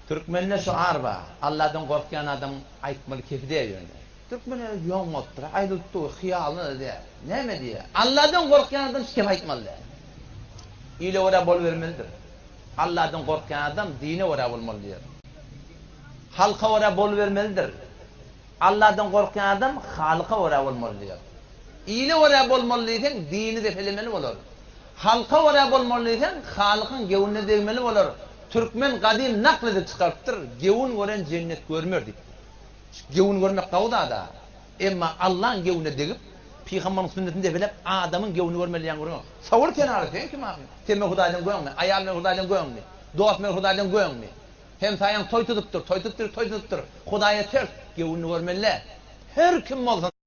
Türkmende şu ar bar. Alladan gorkýan adamyň aýtmaly kefi däl ýöne. Türkmen özi ýoň bolupdyr. Aýdylyp dur, hyýalyna-da däl. Näme diýýär? Alladan gorkýan adam şu kefi aýtmaly däl. Ile görä bolubermelidir. Alladan gorkýan adam dine görä bolmaly diýýär. Halka görä bolubermelidir. Alladan gorkýan adam Halyka görä bolmaly diýýär. Ile görä bolmaly diýseň, dini depelemeli bolar. Halka görä bolmaly diýseň, Halykyň göwnüne degmeli bolar. Türkmen gadym nakl edip çykarypdyr, Gewün gören jennet görmer diýipdir. Şu gewün görmek gowy zad-a. Emma Allaň gewüne degip, pygamberiň sünnetini depelep, adamyň gewüni görmeli diýen gürrüň ýok. Sowul kenara, sen kim ahyr? Sen men Hudaýdan göňmi? Aýal men Hudaýdan göňmi? Dost men Hudaýdan göňmi? Hemsaýaň toý tutupdyr, toý tutupdyr, toý tutupdyr. Hudaýa ters, gewünini görmeli däl. Her kim bolsun.